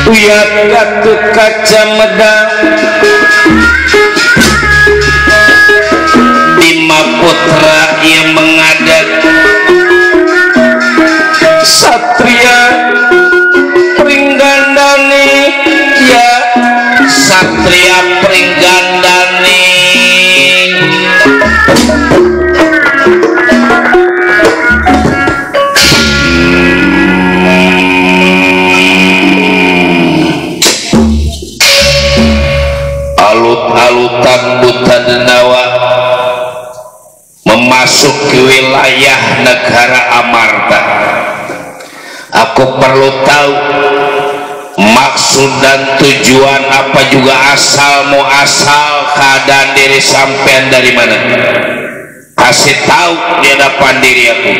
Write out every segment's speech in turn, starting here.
Uyat Gatot Kaca Medang Bima Putra yang mengadat Satria Pringgandani ya Satria Pringgandani alut-alutan buta denawa memasuki wilayah negara Amarta. Aku perlu tahu maksud dan tujuan apa juga asal muasal keadaan diri sampean dari mana. Kasih tahu di hadapan diri aku.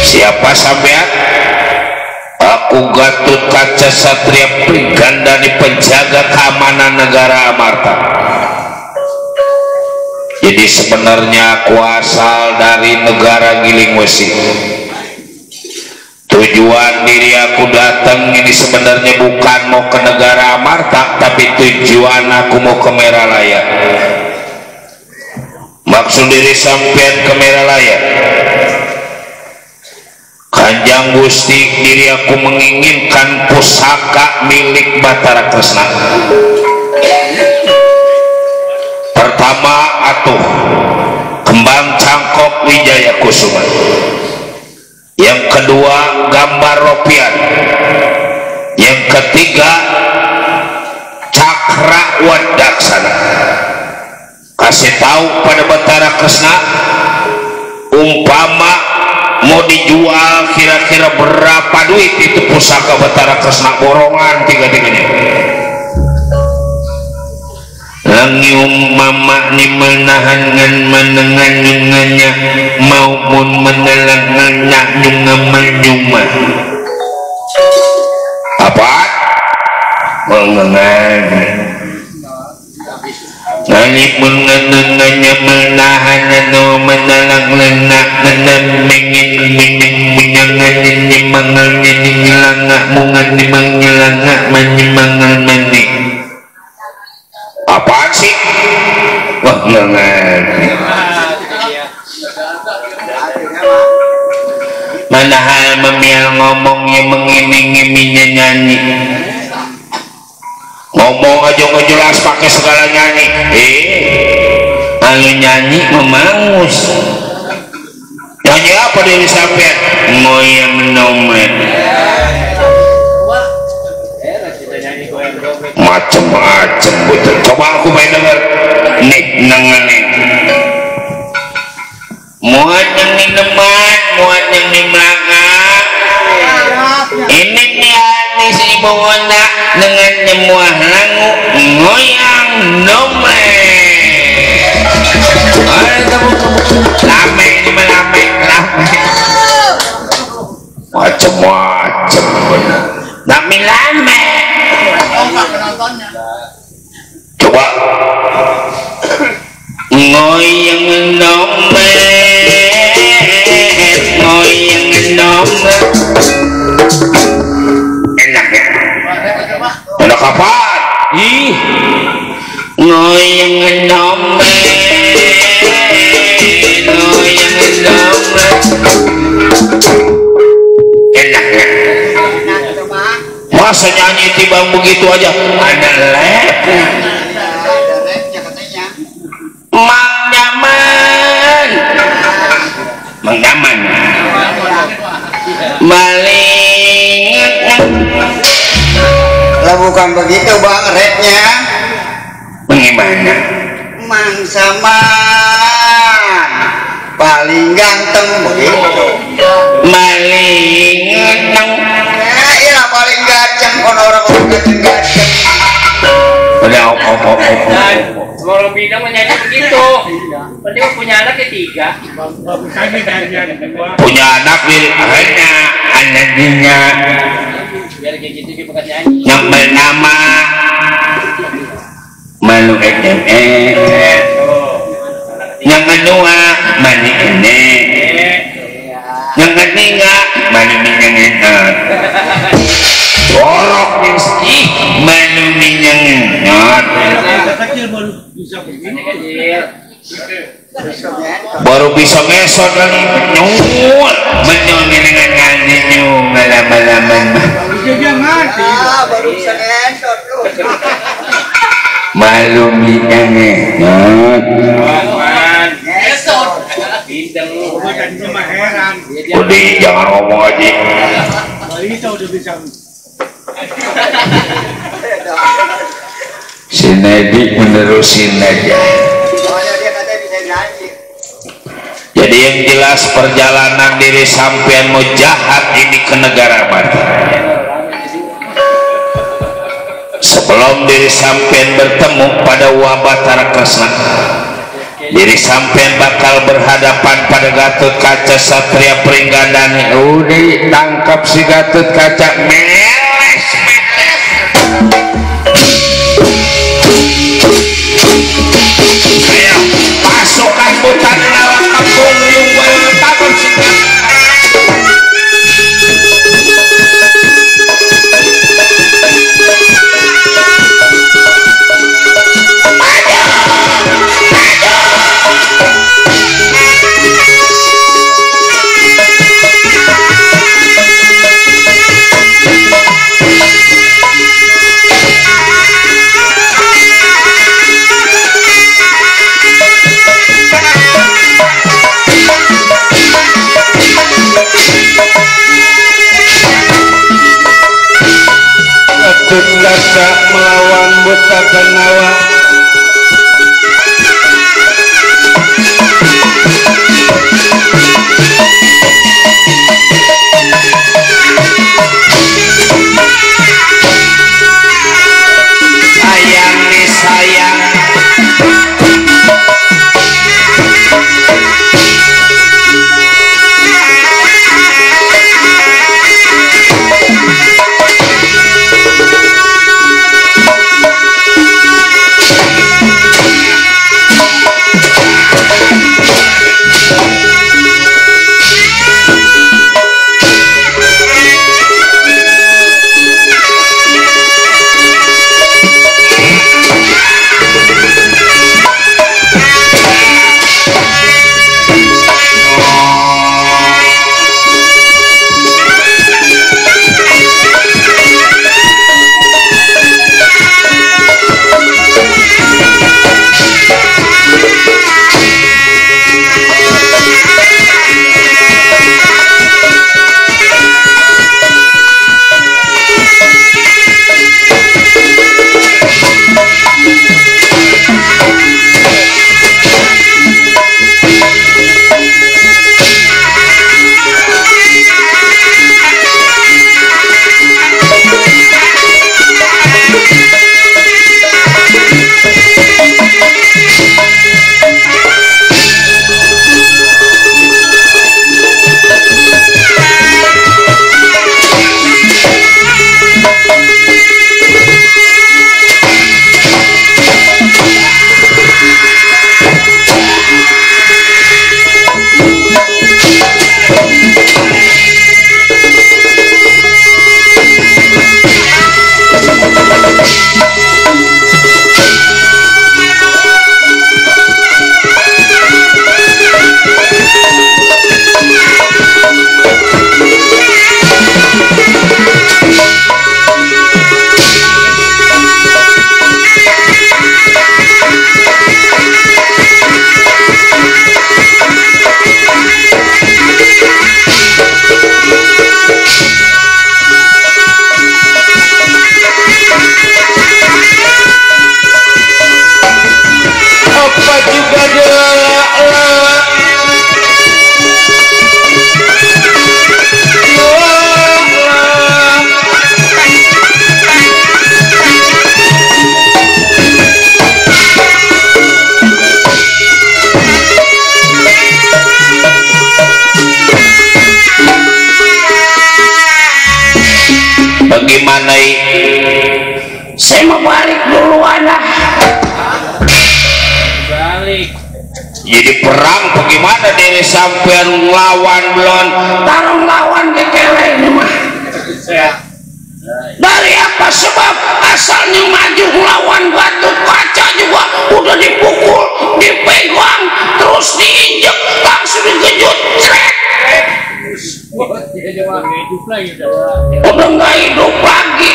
Siapa sampean? Aku Gatot Kaca Satria Pringgandani penjaga keamanan negara Amarta. Jadi sebenarnya aku asal dari negara Giling Wesi. Tujuan diri aku datang ini sebenarnya bukan mau ke negara Amarta, tapi tujuan aku mau ke Meralaya. Maksud diri sampean ke Meralaya, Kanjang Gusti, diri aku menginginkan pusaka milik Batara Kresna. Pertama atuh kembang cangkok Wijaya Kusuma. Yang kedua gambar ropian. Yang ketiga cakra wadaksana. Kasih tahu pada Batara Kresna, umpama mau dijual kira-kira berapa duit itu pusaka Batara Kresna borongan tiga-tiganya. Langium mama ni menahan ngan menengan nyunganya maupun menelang nganyak nyungamal nyuma. Apa? Mengenang nani mengenangnya menahan no menelang lenak nenam mengin menyangan ini mangalnya nyelangak mungan ni mengelangak menyemangal mani. Apaan sih? Wah, nggak mana hal memial ngomongnya mengiming-imingnya nyanyi. Ngomong aja nggak jelas pakai segala nyanyi. Kalau nyanyi memangus. Nyanyi apa dari sampean? Ngoyang nomet. Macem-macem betul. Coba aku main denger nih nengenin muat yang di depan muat yang di belakang ini nih si bawona dengan nyemuah langu ngoyang nome lame ini melame macem-macem tapi lame. Coba ngoyang nomet ngoyang nomet enak ya enak kapan? Ih ngoyang nomet ngoyang nomet enak ya. Masa nyanyi tibang begitu aja ada lepnya. Mang Nyaman Mang Nyaman maling lah bukan begitu bang rapnya. Bagaimana? Mang Saman paling ganteng begitu maling iya paling ganteng Kalau bidang menyanyi begitu. Berarti punya anak ketiga. Punya anak hanya anaknya. Biar kayak gitu juga bukan nyanyi. Yang bernama Malu yang kedua Mani Ene, yang ketiga Mani Minyangat. Borok meski Manu Minyangat. Baru bisa ngesot lagi nyuwal menyuwal dengan nyuwal malam-malaman baru bisa ngesot lu. malu minyangat Ngesot. Bintang lu. udah jangan ngomong aja si Nedi menerusin aja. Jadi yang jelas perjalanan diri sampean mau jahat ini ke negara mati. Sebelum diri sampean bertemu pada wabah Tarakresna, diri sampean bakal berhadapan pada Gatot Kaca Satria Pringgandani. Udah tangkap si Gatot Kaca meles. Ayo pasukan butan lawan kampung yung takon si Kaca melawan Buta Ganawa. Sayang nih sayang. bagaimana saya mau balik duluan lah. Balik. Jadi perang bagaimana diri sampean lawan belum tarung lawan kekele ini mah. Dari apa sebab asalnya maju lawan Gatot Kaca juga udah dipukul, dipegang, terus diinjek, langsung digejut, cret. Udah nggak hidup lagi.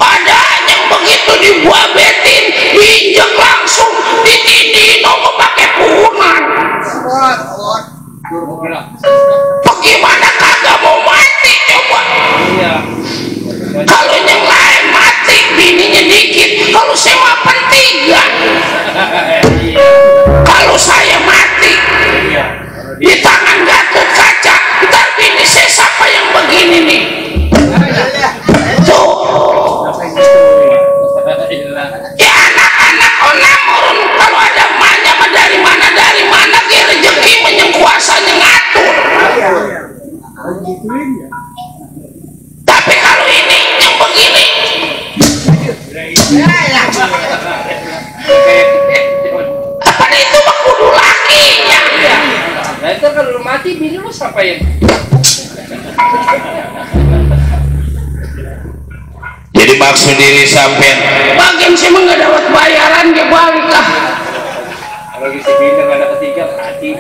Ada yang begitu dibuabetin, diinjek langsung, ditindih, nongol pakai punan. Bagaimana kagak mau mati coba? Kalau yang lain mati, bininya dikit. Kalau sewa bertiga. Kalau saya mati di tangan Gatot Kaca, ntar bini saya siapa yang begini nih? Tuh. Ya anak-anak onamurun kalau ada emaknya mah dari mana ke rezeki yang kuasanya ngatur. Tapi kalau ini yang begini, apa itu mah kudu lakinya. Nah itu kalau lu mati bini lu siapa yang? Jadi maksud diri sampean bagian saya mah nggak dapat bayaran dia balik lah. Kalau si bini nggak ada ketiga mati.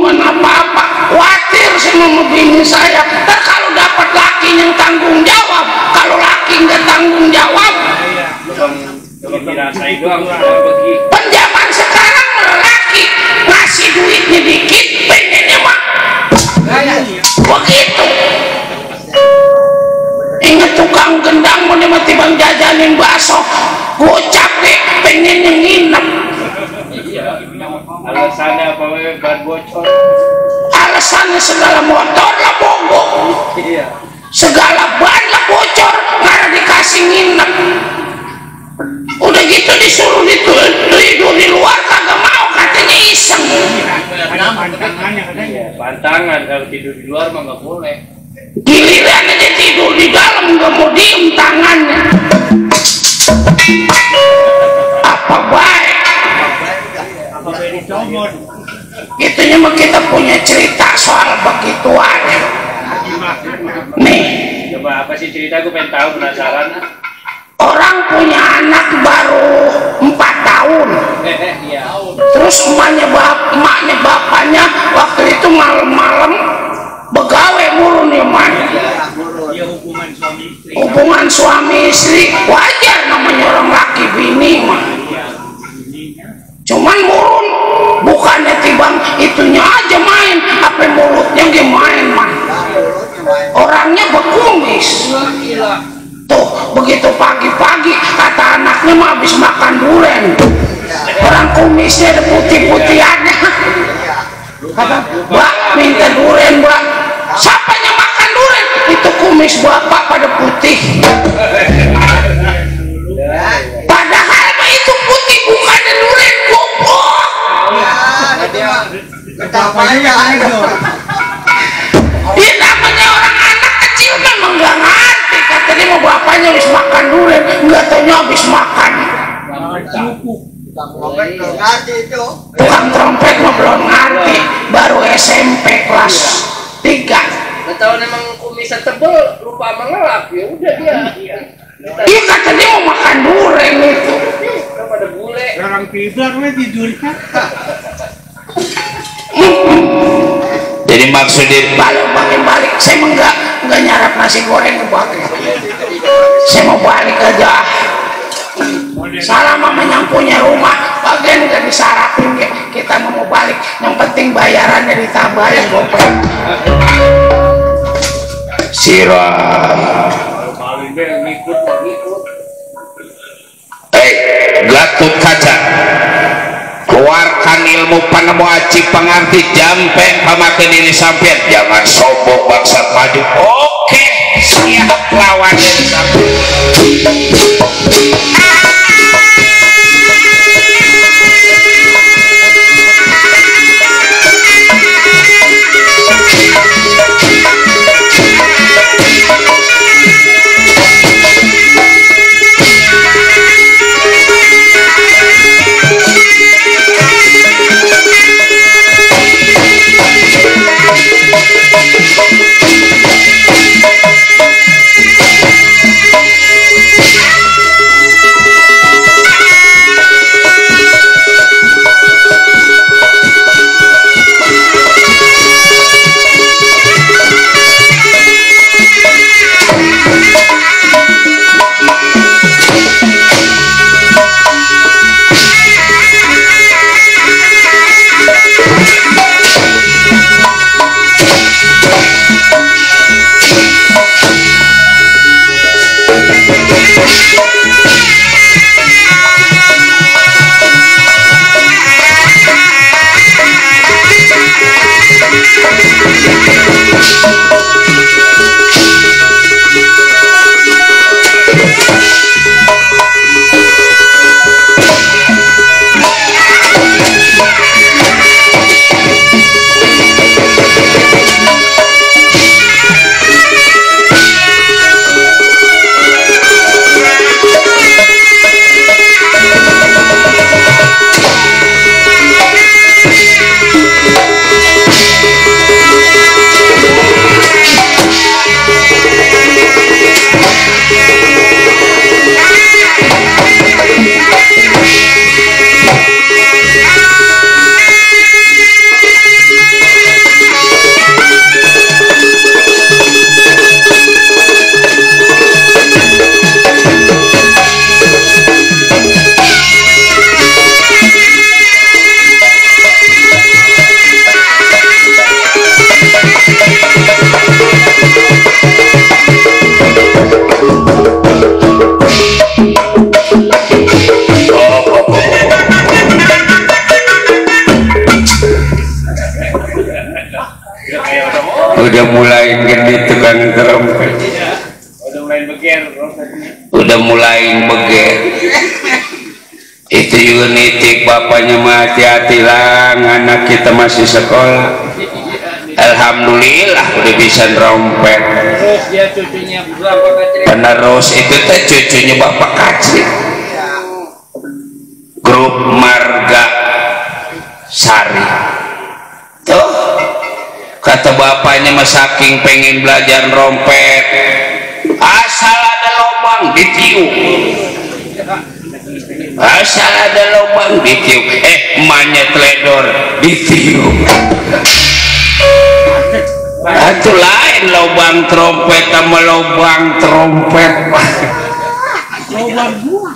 Kenapa khawatir sama bini saya. Ntar kalau dapat laki yang tanggung jawab, kalau laki nggak tanggung jawab, Cuma dirasain doang pergi. penjaman sekarang laki ngasih duitnya dikit, pengennya mah begitu. Ingat tukang gendang mau mati bang jajanin bakso, gocap deh, pengennya nginep. Alasannya apa ban bocor? Alasannya segala motor lah mogok, segala ban lah bocor, karena dikasih nginep. Udah gitu disuruh tidur di luar kagak mau, katanya iseng. Pantangan kalau tidur di luar mah nggak boleh. Giliran aja tidur di dalam nggak mau diem tangannya. Apa baik? Itunya mah kita punya cerita soal begituan. Nih, Coba apa sih cerita, gue pengen tahu, penasaran. orang punya anak baru 4 tahun. Iya. Terus emaknya bapaknya waktu itu malam-malam begawe mulu nih emaknya. Iya, hubungan suami istri. Hubungan suami istri wajar namanya orang laki bini mah. Cuman murun, bukannya tibang itunya aja main, apa mulutnya dia main mah. Orangnya bekumis. Tuh begitu pagi-pagi kata anaknya mah habis makan durian. Orang kumisnya ada putih-putihannya. Kata, "Mbak, minta durian, Mbak." Siapa yang makan durian? Itu kumis bapak pada putih. Padahal mah itu putih bukan durian, goblok. Dia namanya orang anak kecil memang nggak ngerti. Kata dia mau bapaknya habis makan durian, nggak taunya habis makan. Tukang trompet mah belum ngerti, baru SMP kelas 3. Tahu memang kumisnya tebel, lupa mengelap, ya udah dia. Iya kata dia mau makan durian itu. Pada bule. Orang tidur tidurnya. Jadi maksudnya balik, saya mah nggak nyarap nasi goreng kebalik. Saya mau balik aja. Salah mama yang punya rumah, bagian udah disarapin kita mau balik. Yang penting bayarannya ditambahin gopeng. Sirah. Gatot Kaca, keluarkan ilmu panemu aci pengerti jampen pamakai diri sampean, jangan sombong bangsa maju. Oke, siap lawan diri sampean. udah mulai gede tukang trompet. Udah mulai beger. Udah mulai beger. Itu juga nitik bapaknya mah hati-hati lah, anak kita masih sekolah. Alhamdulillah udah bisa trompet. Terus dia cucunya berapa kacri? Penerus itu teh cucunya Bapak Kacri. Grup Marga Sari. Tuh, kata bapaknya mah saking pengen belajar trompet, asal ada lubang ditiup. Asal ada lubang ditiup. Emaknya teledor ditiup. Itu lain lubang trompet sama lubang trompet. Lubang gua.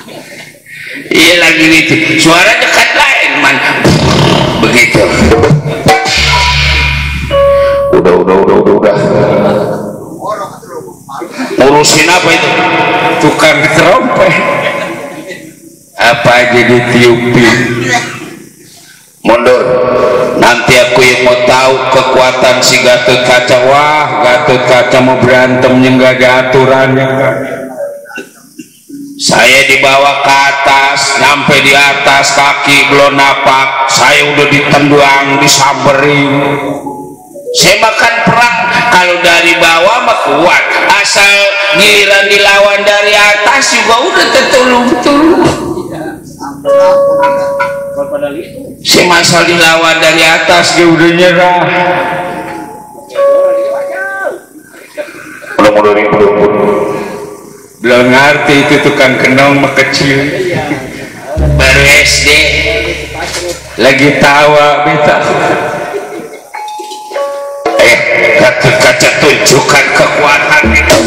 Iya lagi gitu. Suara dekat lain man. Begitu. Udah. Urusin apa itu? Tukang trompet. Apa aja ditiupin. Mundur. Nanti aku yang mau tahu kekuatan si Gatot Kaca. Wah, Gatot Kaca mau berantemnya nggak ada aturannya. Saya dibawa ke atas, sampai di atas kaki belum napak, saya udah ditendang, disamberin. Saya makan perang kalau dari bawah mah kuat, asal giliran dilawan dari atas juga udah tertulung-tulung. Si masal dilawan dari atas dia udah nyerah. Belum ngerti itu tukang kenong mah kecil. Baru SD lagi tawa beta. Gatot Kaca tunjukkan kekuatan itu.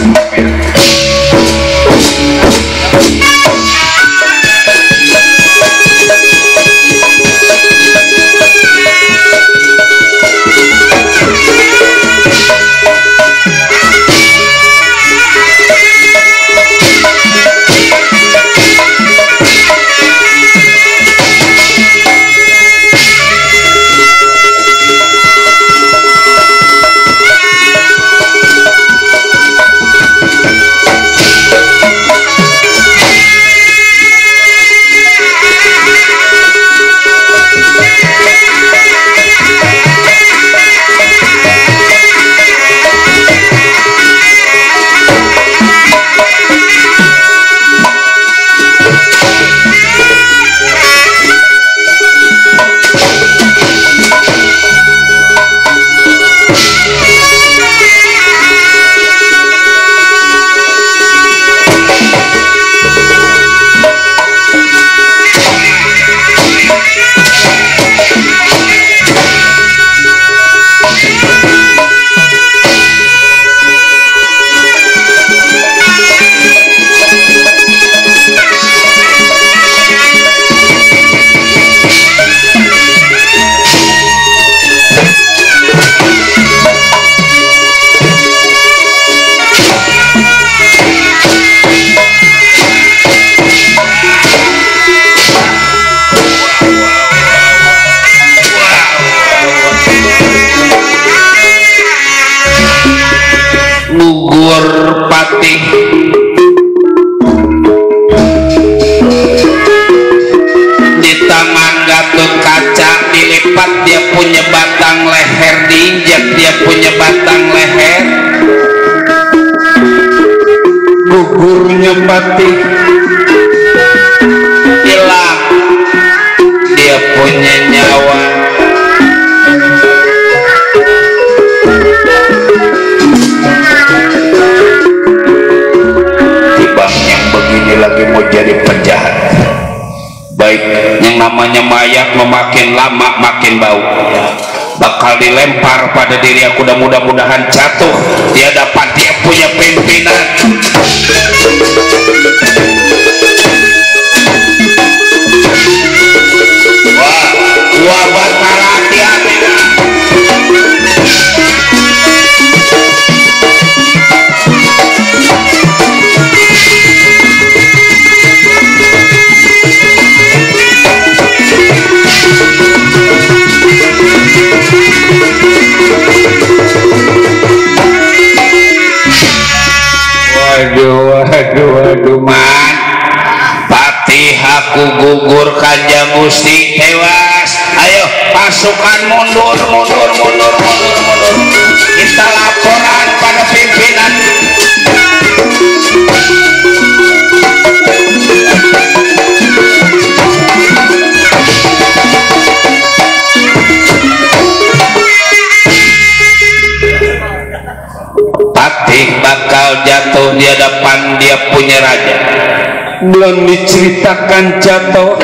batik hilang, dia punya nyawa. Tibang yang begini lagi mau jadi penjahat. Baik, yang namanya mayat memakin lama makin bau, bakal dilempar pada diri aku dan mudah-mudahan jatuh di hadapan dia punya pimpinan. Wah Batara, hati-hati. aduh man patih aku gugur Kanjeng Gusti tewas. Ayo pasukan mundur kita laporan pada pimpinan. Patih bakal jatuh di hadapan dia punya raja. Belum diceritakan jatuh,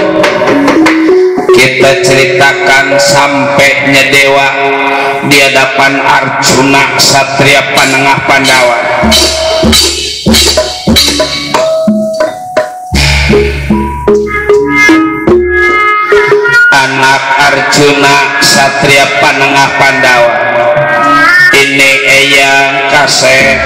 kita ceritakan sampainya dewa di hadapan Arjuna Satria Panengah Pandawa. Anak Arjuna Satria Panengah Pandawa ini eyang kasih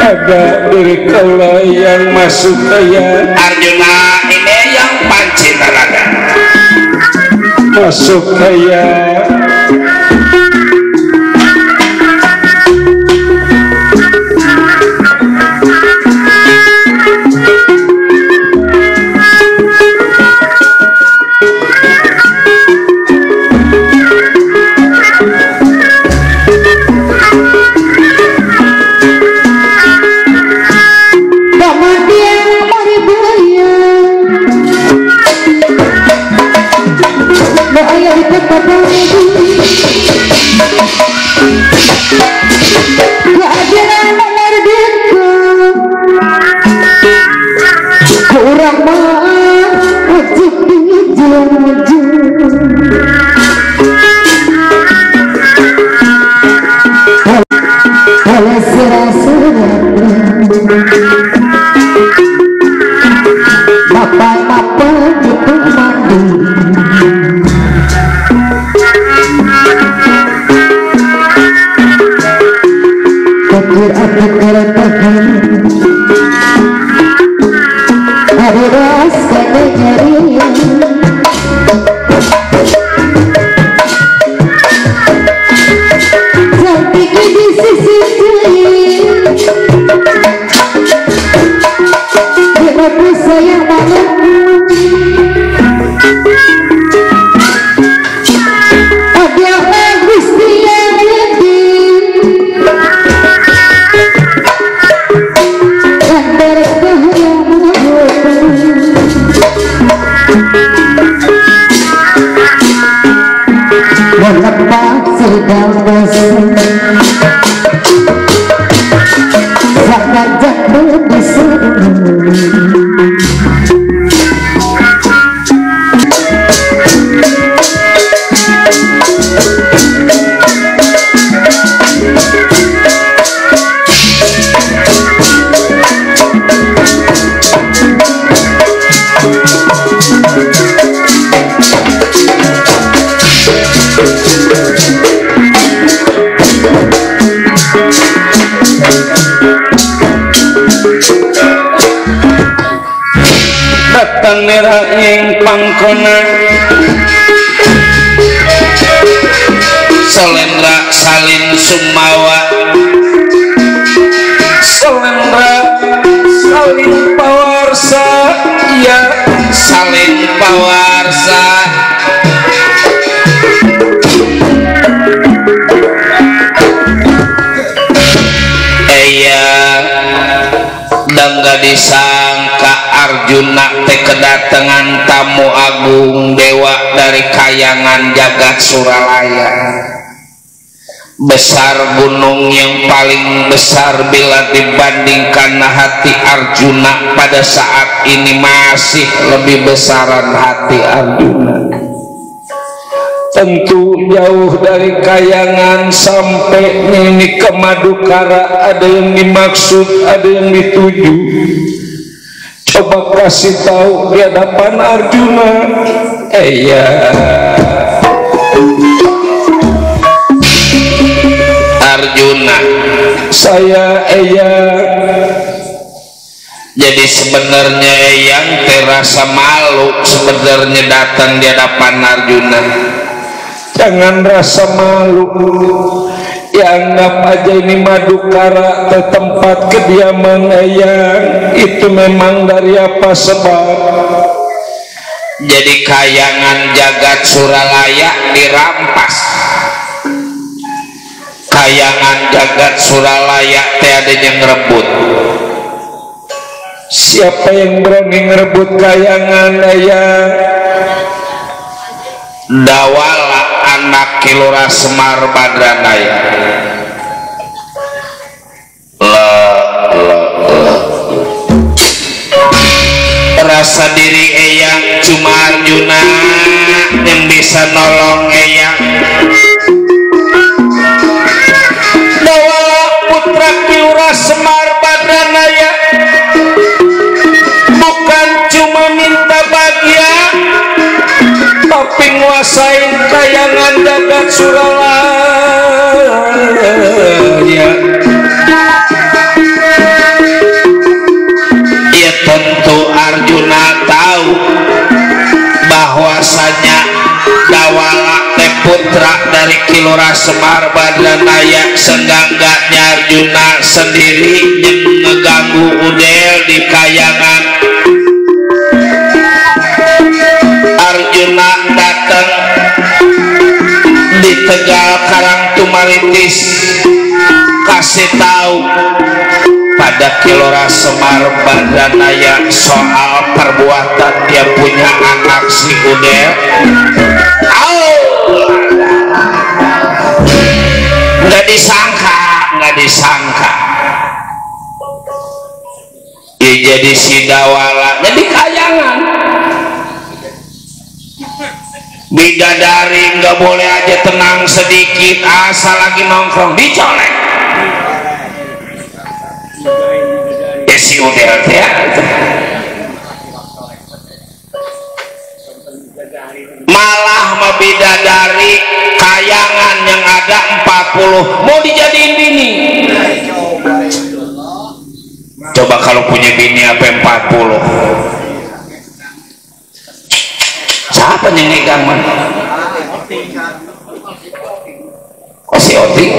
ada dari kaula yang masuk ayah. Arjuna ini yang Pancitaraga masuk ayah. Yang pangkona Selendra Salin Sumawa Selendra Salin Pawarsa ya Salin Pawarsa dan gak disangka Arjuna teh kedatangan tamu agung dewa dari kayangan jagat Suralaya. Besar gunung yang paling besar bila dibandingkan hati Arjuna pada saat ini masih lebih besaran hati Arjuna. Tentu jauh dari kayangan sampai ini ke Madukara, ada yang dimaksud, ada yang dituju. Coba kasih tahu di hadapan Arjuna. Iya. Arjuna, saya jadi sebenarnya yang terasa malu sebenarnya datang di hadapan Arjuna. Jangan rasa malu, ya anggap aja ini Madukara ke tempat kediaman eyang itu memang dari apa sebab jadi kayangan jagat Suralaya dirampas. Kayangan jagat Suralaya teh ada yang ngerebut. Siapa yang berani ngerebut kayangan eyang? Dawala anak Kilora Semar Badranaya. Rasa diri eyang cuma Arjuna yang bisa nolong eyang. Dawala putra Kilora Semar Badranaya bukan cuma minta bahagia tapi nguasain kayangan jagat Suralaya. Ya tentu Arjuna tahu bahwasanya Dawala teh putra dari Kilora Semar Badranaya. Seenggak-enggaknya Arjuna sendiri yang ngeganggu udel di kayangan. Arjuna datang di Tegal Karang Tumaritis kasih tahu pada Kilora Semar Badranaya soal perbuatan dia punya anak si Udel. Nggak disangka ya jadi si Dawala jadi kayangan. Bidadari nggak boleh aja tenang sedikit, asal lagi nongkrong dicolek. Ya si Udel ya. Malah mah bidadari kayangan yang ada 40 mau dijadiin bini. Coba kalau punya bini apa 40? Siapa yang megang man? Oh si Oting.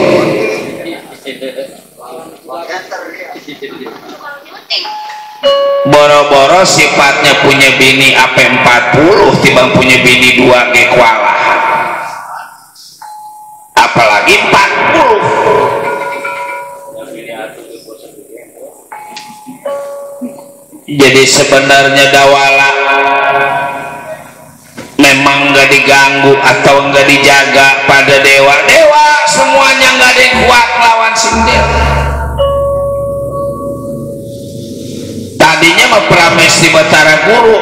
Boro-boro sifatnya punya bini apa 40 timbang punya bini 2 ge kualah. Apalagi 40. Jadi sebenarnya Dawala memang nggak diganggu atau nggak dijaga pada dewa semuanya nggak ada yang kuat lawan Sindel. Tadinya mah Pramesti Batara Guru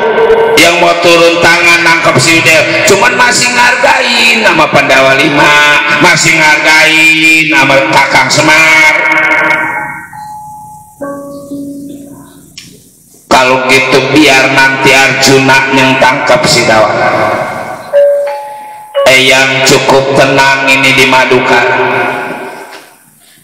yang mau turun tangan nangkep si Udel, cuman masih ngargain nama Pandawa 5, masih ngargain nama Kakang Semar. Kalau gitu biar nanti Arjuna yang tangkap si Dawala. Eyang cukup tenang ini di Madukara.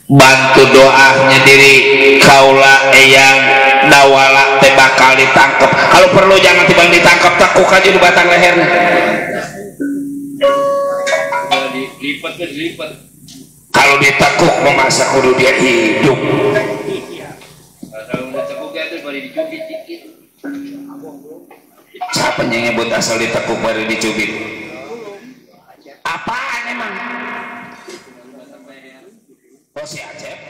Bantu doanya diri kaula eyang Dawala teh bakal ditangkap. Kalau perlu jangan timbang ditangkap tekuk aja di batang lehernya. Kalau ditekuk masa kudu dia hidup. Kalau udah tekuk ya itu baru dicubit dikit. Siapa yang nyebut asal ditekuk baru dicubit? Apaan emang? Oh si Acep.